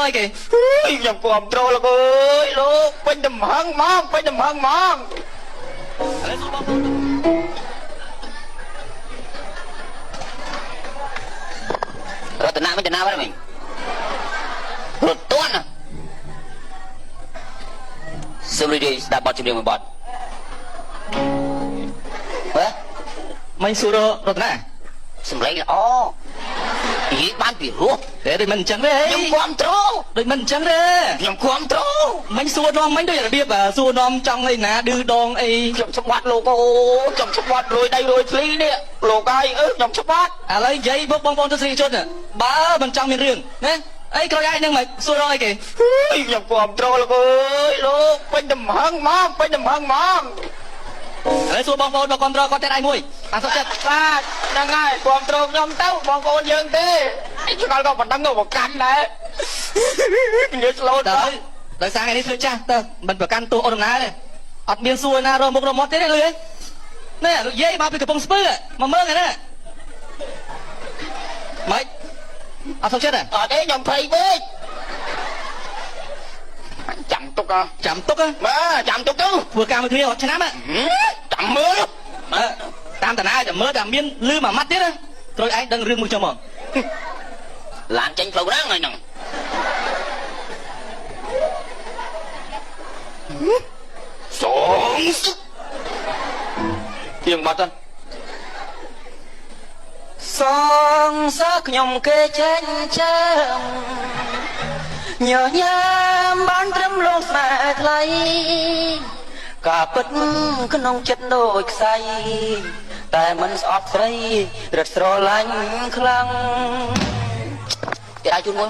អីគេ ខ្ញុំគ្រប់ត្រូលលោកអើយលោកពេញទំហឹងហ្មងពេញទំហឹងហ្មង ឥឡូវសួរបងប្អូន រតនាមិនចំណាបាត់វិញរត់តាន់ណាសូមរីករាយស្ដាប់បទចម្រៀងមួយបទហ៎ មិញសួររតនា សម្លេងល្អនិយាយបានពីរោះ តែដូចមិនអញ្ចឹងទេ ខ្ញុំគ្រប់ត្រូល ដូចមិនអញ្ចឹងទេ ខ្ញុំគ្រប់ត្រូល មិញសួរនាំមិញដូចរបៀបសួរនាំចង់អីណាឌឺដងអី ខ្ញុំស្បាត់លោកអូខ្ញុំស្បាត់រួយដៃរួយធ្លីនេះលោកហើយអឺខ្ញុំស្បាត់ ឥឡូវនិយាយបងប្អូនទស្សនិកជនបើមិនចង់មានរឿងណាអីក្រោយឯងហ្នឹងមិនសួររកអីគេ ខ្ញុំគ្រប់ត្រូលលោកអើយលោកពេញទំហឹងហ្មងពេញទំហឹងហ្មង ឥឡូវសួរបងប្អូនមកគ្រប់គ្រងគាត់តែដៃមួយអាសុខចិត្ត បាទហ្នឹងហើយគ្រប់ត្រូលខ្ញុំទៅបងប្អូនយើងទេឆ្ងល់ក៏មិនដឹងក៏ប្រកាន់ដែរនិយាយស្លូត តើដោយសារថ្ងៃនេះធ្វើចាស់តើមិនប្រកាន់ទោសអូនដំណើរទេអត់មានសួរណារកមុខរកមាត់ទេលឺនេះលោកយាយមកពីកំពង់ស្ពឺមកមើលហ្នឹងម៉េចអត់សុខចិត្តទេ អត់ទេខ្ញុំភ័យពេកចាំទុកហ៎ ចាំទុក បាទចាំទុកទៅ ធ្វើការមួយគ្នាអត់ឆ្នាំ ចាំមើល តាមតាណាចាំមើលតែមានលឺមួយម៉ាត់ទៀតត្រូវឯងដឹងរឿងមួយខ្ញុំហ្មង ឡានចេញផ្លូវហ្នឹងហើយហ្នឹងសងសុខទៀងបាត់ទៅ សងសើខ្ញុំគេចេញជើងញញើមបានត្រឹមលងស្នេហ៍ថ្លៃការពិតក្នុងចិត្តដូចខ្សែតែមិនស្អប់ស្រីរត់ស្រឡាញ់ខ្លាំង គេអាចជូនមួយ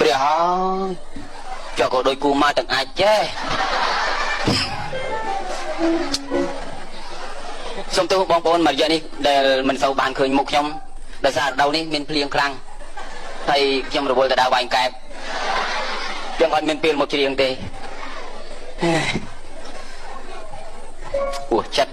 ព្រះហើយចុះក៏ដូចគូមកទាំងអាចចេះសូមទោសបងប្អូនមួយរយៈនេះដែលមិនសូវបានឃើញមុខខ្ញុំដោយសាររដូវនេះមានភ្លៀងខ្លាំងហើយខ្ញុំរវល់ទៅដើរវាយកែបចឹងអត់មានពេលមកច្រៀងទេហេពោះចិត្ត